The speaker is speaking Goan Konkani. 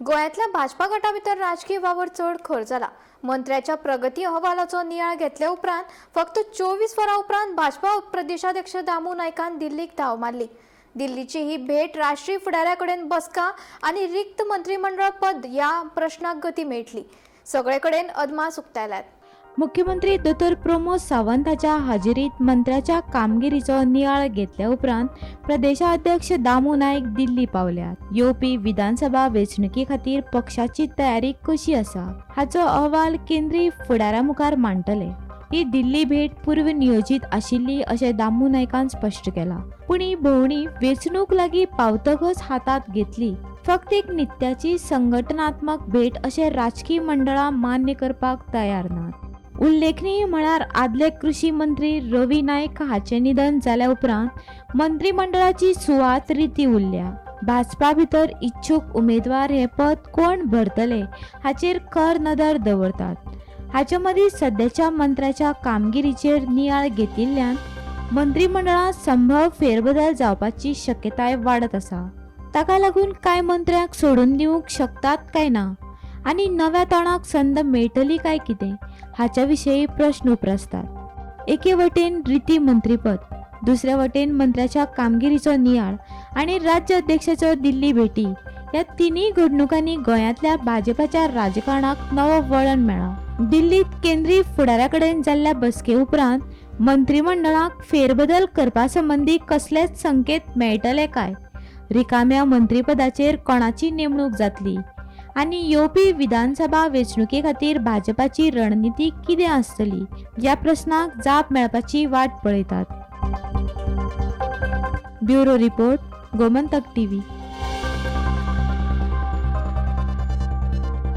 गोंयांतल्या भाजपा गटा भितर राजकीय वावर चड खर जाला. मंत्र्याच्या प्रगती अहवालाचो नियाळ घेतल्या उपरांत फक्त 24 वरां उपरांत भाजपा प्रदेशाध्यक्ष दामू नायकान दिल्लीक धांव मारली. दिल्लीची ही भेट राष्ट्रीय फुडाऱ्या कडेन बसका आनी रिक्त मंत्रिमंडळ पद ह्या प्रश्नाक गती मेळटली, सगळे कडेन अदमास उक्तायल्यात. मुख्यमंत्री दोतोर प्रमोद सावंताच्या हाजेरीत मंत्र्याच्या कामगिरीचो नियाळ घेतल्या उपरांत प्रदेशाध्यक्ष दामू नायक दिल्ली पावल्यात. येवपी विधानसभा वेंचणुके खातीर पक्षाची तयारी कशी आसा, हाचो अहवाल केंद्रीय फुडाऱ्या मुखार मांडटले. ही दिल्ली भेट पूर्व नियोजीत आशिल्ली अशें दामू नायकान स्पश्ट केलां. पूण ही भोंवडी वेंचणूक लागीं पावतकच हातांत घेतली, फक्त एक नित्याची संघटनात्मक भेट अशें राजकी मंडळां मान्य करपाक तयार नात. उल्लेखनीय म्हळ्यार आदले कृषी मंत्री रवी नायक हाचें निधन जाल्या उपरांत मंत्रिमंडळाची सुवात रिती उरल्या. भाजपा भितर इच्छूक उमेदवार हें पद कोण भरतले हाचेर खर नदर दवरतात. हाचे मदीं सद्याच्या मंत्र्याच्या कामगिरीचेर नियाळ घेतिल्ल्यान मंत्रिमंडळांत संभव फेरबदल जावपाची शक्यताय वाडत आसा. ताका लागून कांय मंत्र्यांक सोडून दिवंक शकतात काय ना आनी नव्या तोंडाक संद मेळटली काय कितें, हाच्या विशीं प्रश्न उप्रासतात. एके वटेन रिती मंत्रीपद, दुसऱ्या वटेन मंत्र्याच्या कामगिरीचो नियाळ आनी राज्य अध्यक्षाचो दिल्ली भेटी, ह्या तिनूय घडणुकांनी गोंयांतल्या भाजपाच्या राजकारणाक नवो वळण मेळ्ळां. दिल्लीत केंद्रीय फुडाऱ्या कडेन जाल्ल्या बसके उपरांत मंत्रिमंडळाक फेरबदल करपा संबंदी कसलेच संकेत मेळटले काय, रिकाम्या मंत्रीपदाचेर कोणाची नेमणूक जातली आनी येवपी विधानसभा वेंचणुके खातीर भाजपाची रणनिती कितें आसतली, ह्या प्रस्नाक जाप मेळपाची वाट पळयतात. Bureau report, Gomantak TV.